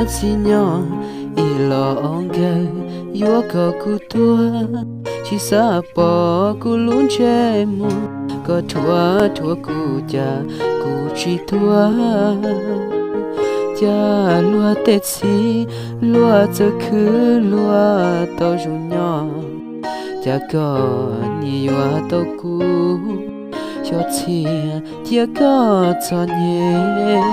txij nyob ib los nkawd yuav kom kuv tuag, tsis xav pom kuv lub ntsej muag, koj rhuav rhuav kuv cas kuv tsis tuag. Cas luag tej txhij luag txawj khwv luag tau zoo nyob, cas koj nim yuav tau kuv xyov txhia cia koj txom nyem.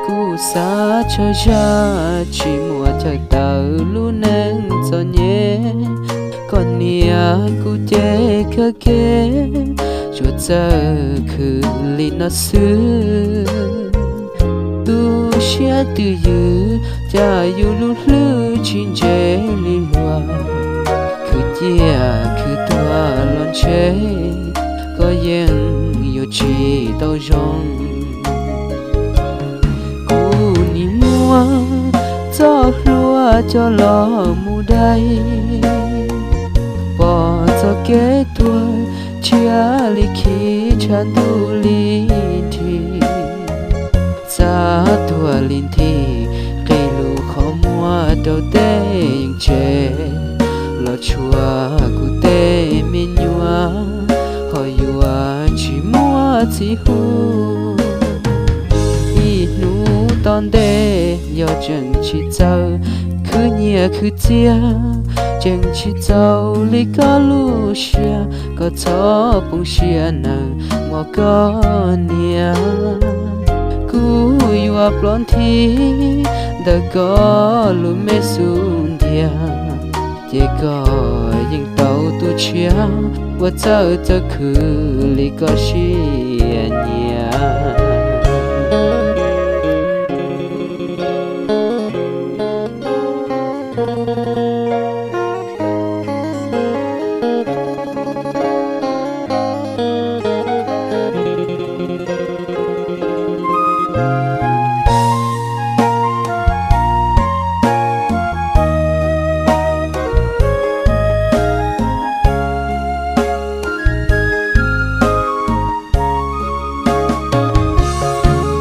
Kuv xav tsaug zog tsis muaj chaw tawm lub neej txom nyem, koj niam kuv ces kawg kev tsuas txawj khwv li no xwb. Tu siab twj ywm cas yus lub hlwb tsis ntse li luag, khwv ciaj khwv tuag los ntshe koj yeej yuav tsis tau zoo. Kuv nim muab txoj hlua coj los mus dai, pom txoj kev tuag tshiab li khib tshav ntuj li nrig, xav tuag li nthi, qi lub qhov muag rau teb yeej tse, los tshuav kuv tej me nyuam ho yuav tsis muaj txij hu. Ib hnub tom ntej yog tseem tsis txawj khwv nyiaj khwv txiaj, tseem tsis txaus li koj lub siab, koj txhob poob siab nawb mog koj niam. Kuv yuav ploj nthi ntawm koj lub me xub ntiag, ces koj yeej tau tu tshiab uas txawj txawj khwv li koj siab nyiam.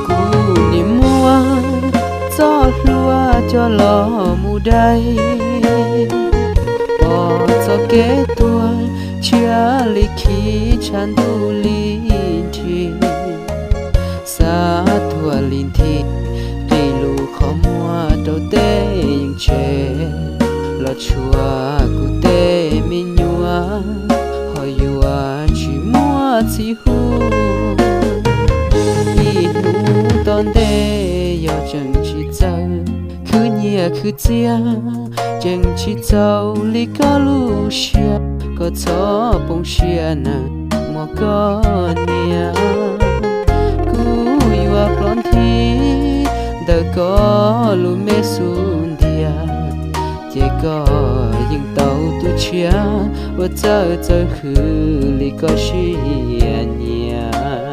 Kuv nim muab txoj hlua coj los mus dai, pom txoj kev tuag tshiab li khib tshav ntuj li nrig, xav tuag li nthi, qi lub qhov muag rau teb yeej tse, los tshuav kuv tej me nyuam ho yuav tsis muaj txij hu. Ib hnub tom ntej yog tseem tsis txawj khwv nyiaj khwv txiaj, tseem tsis txaus li koj lub siab, koj txhob poob siab nawb mog koj niam. Kuv yuav ploj nthi ntawm koj lub me xub ntiag, ces koj yeej tau tu tshiab uas txawj txawj khwv li koj siab nyiam.